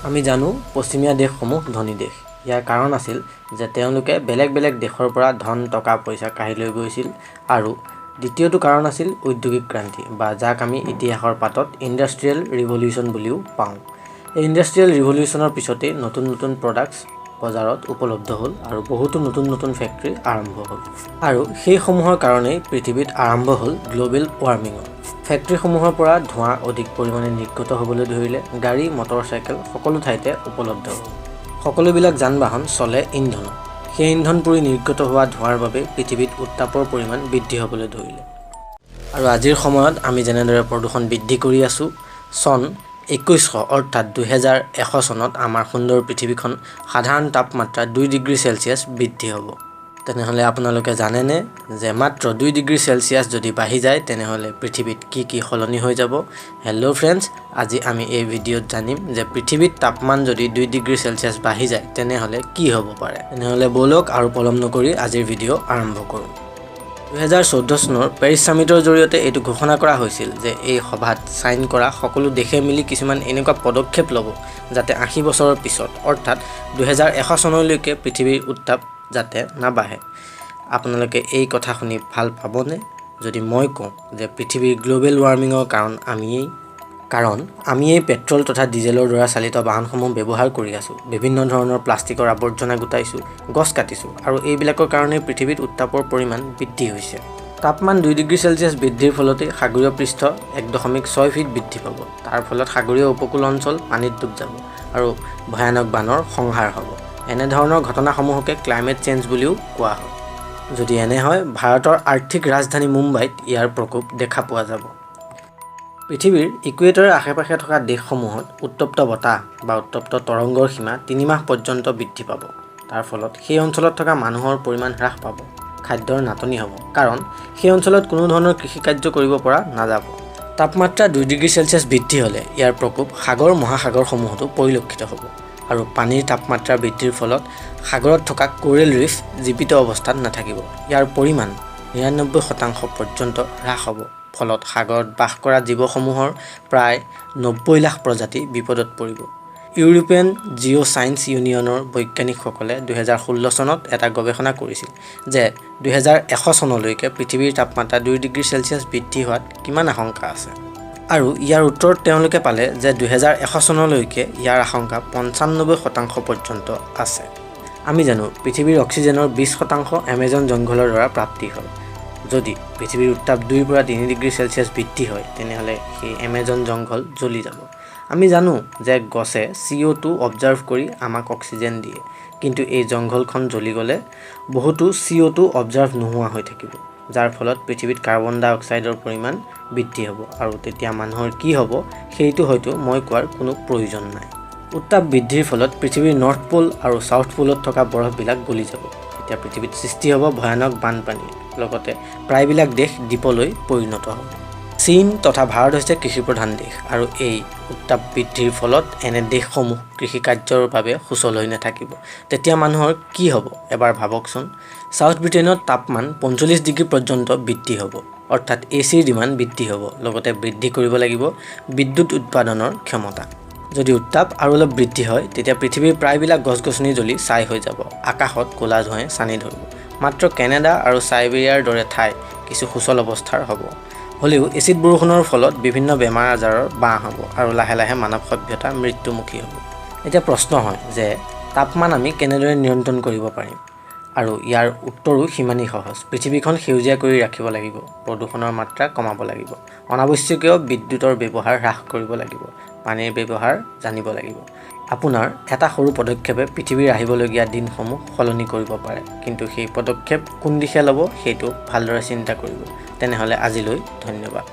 আমি জানো পশ্চিমীয়া দেশসমূহ ধনী দেশ। ইয়াৰ কাৰণ আছিল যে তেওঁলোকে বেলেগ বেলেগ দেশৰ পৰা ধন টকা পইচা কাঢ়ি লৈ গৈছিল আৰু দ্বিতীয়টো কাৰণ আছিল ঔদ্যোগিক ক্ৰান্তি বা যাক আমি ইতিহাসৰ পাতত ইণ্ডাষ্ট্ৰিয়েল ৰিভলিউশ্যন বুলিও পাওঁ। এই ইণ্ডাষ্ট্ৰিয়েল ৰিভলিউশ্যনৰ পিছতেই নতুন নতুন প্ৰডাক্টছ বজাৰত উপলব্ধ হ'ল আৰু বহুতো নতুন নতুন ফেক্টৰী আৰম্ভ হ'ল আৰু সেইসমূহৰ কাৰণেই পৃথিৱীত আৰম্ভ হ'ল গ্ল'বেল ৱাৰ্মিঙৰ। ফেক্টৰীসমূহৰ পৰা ধোঁৱা অধিক পৰিমাণে নিৰ্গত হ'বলৈ ধৰিলে, গাড়ী মটৰচাইকেল সকলো ঠাইতে উপলব্ধ হ'ল। সকলোবিলাক যান বাহন চলে ইন্ধনত, সেই ইন্ধন পুৰি নিৰ্গত হোৱা ধোঁৱাৰ বাবে পৃথিৱীত উত্তাপৰ পৰিমাণ বৃদ্ধি হ'বলৈ ধৰিলে। আৰু আজিৰ সময়ত আমি যেনেদৰে প্ৰদূষণ বৃদ্ধি কৰি আছোঁ, চন 2100 অৰ্থাৎ 2100 চনত আমাৰ সুন্দৰ পৃথিৱীখন সাধাৰণ তাপমাত্ৰা 2 ডিগ্ৰী চেলছিয়াছ বৃদ্ধি হ'ব। তেনেহ'লে আপোনালোকে জানেনে যে মাত্ৰ 2 ডিগ্ৰী চেলছিয়াছ যদি বাঢ়ি যায় তেনেহ'লে পৃথিৱীত কি কি সলনি হৈ যাব? হেল্ল' ফ্ৰেণ্ডছ, আজি আমি এই ভিডিঅ'ত জানিম যে পৃথিৱীত তাপমান যদি 2 ডিগ্ৰী চেলছিয়াছ বাঢ়ি যায় তেনেহ'লে কি হ'ব পাৰে। তেনেহ'লে ব'লক আৰু পলম নকৰি আজিৰ ভিডিঅ' আৰম্ভ কৰোঁ। 2014 চনৰ পেৰিছ ছামিটৰ জৰিয়তে এইটো ঘোষণা কৰা হৈছিল যে এই সভাত চাইন কৰা সকলো দেশে মিলি কিছুমান এনেকুৱা পদক্ষেপ ল'ব যাতে 80 বছৰৰ পিছত অৰ্থাৎ 2100 চনলৈকে পৃথিৱীৰ উত্তাপ যাতে নাবাঢ়ে। আপোনালোকে এই কথা শুনি ভাল পাবনে যদি মই কওঁ যে পৃথিৱীৰ গ্ল'বেল ৱাৰ্মিঙৰ কাৰণ আমিয়েই? কাৰণ আমিয়েই পেট্ৰল তথা ডিজেলৰ দ্বাৰা চালিত বাহনসমূহ ব্যৱহাৰ কৰি আছোঁ, বিভিন্ন ধৰণৰ প্লাষ্টিকৰ আৱৰ্জনা গোটাইছোঁ, গছ কাটিছোঁ আৰু এইবিলাকৰ কাৰণেই পৃথিৱীত উত্তাপৰ পৰিমাণ বৃদ্ধি হৈছে। তাপমান 2 ডিগ্ৰী চেলছিয়াছ বৃদ্ধিৰ ফলতেই সাগৰীয় পৃষ্ঠ 1.6 ফিট বৃদ্ধি পাব। তাৰ ফলত সাগৰীয় উপকূল অঞ্চল পানীত ডুব যাব আৰু ভয়ানক বানৰ সংহাৰ হ'ব। এনেধৰণৰ ঘটনাসমূহকে ক্লাইমেট চেঞ্জ বুলিও কোৱা হয়। যদি এনে হয়, ভাৰতৰ আৰ্থিক ৰাজধানী মুম্বাইত ইয়াৰ প্ৰকোপ দেখা পোৱা যাব। পৃথিৱীৰ ইকুৱেটৰৰ আশে পাশে থকা দেশসমূহত উত্তপ্ত বতাহ বা উত্তপ্ত তৰংগৰ সীমা 3 মাহ পৰ্যন্ত বৃদ্ধি পাব। তাৰ ফলত সেই অঞ্চলত থকা মানুহৰ পৰিমাণ হ্ৰাস পাব, খাদ্যৰ নাটনি হ'ব, কাৰণ সেই অঞ্চলত কোনো ধৰণৰ কৃষিকাৰ্য কৰিব পৰা নাযাব। তাপমাত্ৰা 2 ডিগ্ৰী চেলছিয়াছ বৃদ্ধি হ'লে ইয়াৰ প্ৰকোপ সাগৰ মহাসাগৰসমূহতো পৰিলক্ষিত হ'ব আৰু পানীৰ তাপমাত্ৰা বৃদ্ধিৰ ফলত সাগৰত থকা কোৰেল ৰিফ জীৱিত অৱস্থাত নাথাকিব। ইয়াৰ পৰিমাণ 99% পৰ্যন্ত হ্ৰাস হ'ব। ফলত সাগৰত বাস কৰা জীৱসমূহৰ প্ৰায় 90 লাখ প্ৰজাতি বিপদত পৰিব। ইউৰোপীয়ান জিঅ' ছায়েন্স ইউনিয়নৰ বৈজ্ঞানিকসকলে 2016 চনত এটা গৱেষণা কৰিছিল যে 2100 চনলৈকে পৃথিৱীৰ তাপমাত্ৰা 2 ডিগ্ৰী চেলছিয়াছ বৃদ্ধি হোৱাত কিমান আশংকা আছে আৰু ইয়াৰ উত্তৰত তেওঁলোকে পালে যে 2100 চনলৈকে ইয়াৰ আশংকা 95% পৰ্যন্ত আছে। আমি জানো পৃথিৱীৰ অক্সিজেনৰ 20% এমেজন জংঘলৰ দ্বাৰা প্ৰাপ্তি হয়। যদি পৃথিৱীৰ উত্তাপ 2 পৰা 3 ডিগ্ৰী চেলছিয়াছ বৃদ্ধি হয় তেনেহ'লে সেই এমেজন জংঘল জ্বলি যাব। আমি জানো যে গছে CO2 observe কৰি আমাক অক্সিজেন দিয়ে, কিন্তু এই জংঘলখন জ্বলি গ'লে বহুতো CO2 observe নোহোৱা হৈ থাকিব, যাৰ ফলত পৃথিৱীত কাৰ্বন ডাই অক্সাইডৰ পৰিমাণ বৃদ্ধি হ'ব আৰু তেতিয়া মানুহৰ কি হ'ব সেইটো হয়তো মই কোৱাৰ কোনো প্ৰয়োজন নাই। উত্তাপ বৃদ্ধিৰ ফলত পৃথিৱীৰ নৰ্থ প'ল আৰু ছাউথ প'লত থকা বৰফবিলাক গলি যাব। তেতিয়া পৃথিৱীত সৃষ্টি হ'ব ভয়ানক বানপানীৰ লগতে প্ৰায়বিলাক দেশ দ্বীপলৈ পৰিণত হ'ব। চীন তথা ভাৰত হৈছে কৃষিপ্ৰধান দেশ আৰু এই উত্তাপ বৃদ্ধিৰ ফলত এনে দেশসমূহ কৃষিকাৰ্যৰ বাবে সুচল হৈ নাথাকিব। তেতিয়া মানুহৰ কি হ'ব এবাৰ ভাবকচোন। ছাউথ ব্ৰিটেইনত তাপমান 45 ডিগ্ৰী পৰ্যন্ত বৃদ্ধি হ'ব, অৰ্থাৎ এ চিৰ ডিমাণ্ড বৃদ্ধি হ'ব, লগতে বৃদ্ধি কৰিব লাগিব বিদ্যুৎ উৎপাদনৰ ক্ষমতা। যদি উত্তাপ আৰু অলপ বৃদ্ধি হয় তেতিয়া পৃথিৱীৰ প্ৰায়বিলাক গছ গছনি জ্বলি ছাই হৈ যাব, আকাশত ক'লা ধোঁৱাই ছানি ধৰিব। মাত্ৰ কেনেডা আৰু চাইবেৰিয়াৰ দৰে ঠাই কিছু সুচল অৱস্থাৰ হ'ব। হ'লেও এচিড বৰষুণৰ ফলত বিভিন্ন বেমাৰ আজাৰৰ বাহ হ'ব আৰু লাহে লাহে মানৱ সভ্যতা মৃত্যুমুখী হ'ব। এতিয়া প্ৰশ্ন হয় যে তাপমান আমি কেনেদৰে নিয়ন্ত্ৰণ কৰিব পাৰিম আৰু ইয়াৰ উত্তৰো সিমানেই সহজ। পৃথিৱীখন সেউজীয়া কৰি ৰাখিব লাগিব, প্ৰদূষণৰ মাত্ৰা কমাব লাগিব, অনাৱশ্যকীয় বিদ্যুতৰ ব্যৱহাৰ হ্ৰাস কৰিব লাগিব, পানীৰ ব্যৱহাৰ জানিব লাগিব। আপোনাৰ এটা সৰু পদক্ষেপে পৃথিৱীৰ আহিবলগীয়া দিনসমূহ সলনি কৰিব পাৰে, কিন্তু সেই পদক্ষেপ কোন দিশে ল'ব সেইটো ভালদৰে চিন্তা কৰিব। তেনেহ'লে আজিলৈ ধন্যবাদ।